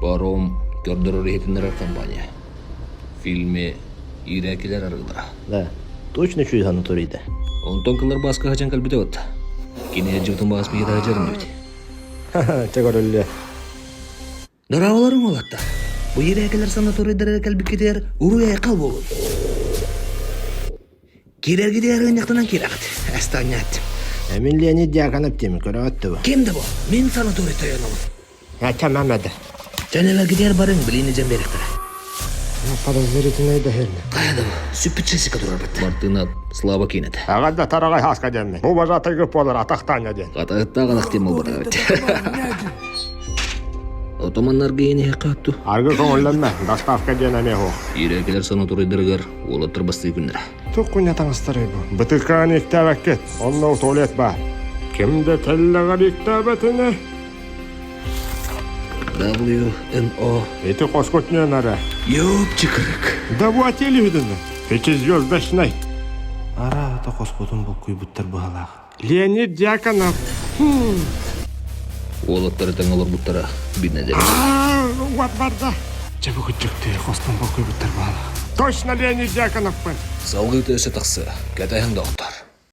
Паром көрдөрөр-иһитиннэрэр компания. Фильми иирээкилэр арыылара. Да, точно чуй санаторийда. Онтон кылар бааска хачан кэлбитэ вот. Кини дьыбытын баас биһиэхэ сылдьарын эбит. Чэ көрүллүө. Дорооболоруҥ уолаттар. Бу иирээкилэр санаторийдарыгар кэлбиккитигэр уруй-айхал буолун. Киирэргитигэр ыанньахтанан киирэҕит. Эстонят. Мин Леонид Дьяконов диэмин көрөҕүт дуо? Ким да бу? Мин санаторий тойонобун. Ачамамада. Дьэнэлэргитигэр барыҥ, билиини дьэн биэриэхтэрэ. Подозрительный дэһэллэ. Хайа да бу, сүппүт турарбыт. Мартына Слава киинэтэ. Аҕа да тараҕай хааска диэммин. Бу бажатайгы буолар атахтаанньа диэн. Атаһыттаах атах диэн буолбатах эбит. Отоманнарга иэниһэххэ отту. Аргы көҥүллэнмэ, доставка диэн эмиэ суох. Иирээкилэр санаторийдарыгар уолаттар бастыы күннэрэ. Туох күнэ таҥастарый бу? Бытыкаан иктээбэккит, онно туалет баар. Ким да тэллэҕэр иктээбэтинэ WNO. Ити хоскут нүөмэрэ. Ёпчикырык. Да вот телевидение. Пятизвездочный. Араата хоспутун булкуйбуттар быһалаах. Леонид Дьяконов. Уолаттары тэҥ олорбуттара бинэ дэ. Вот барда. Чэ бу кырдьыктыы хостон булкуйбуттар быһалаах. Точно Леонид Дьяконовпын. Салгыы өссө тахсыа. Кэтэһиҥ доҕоттор.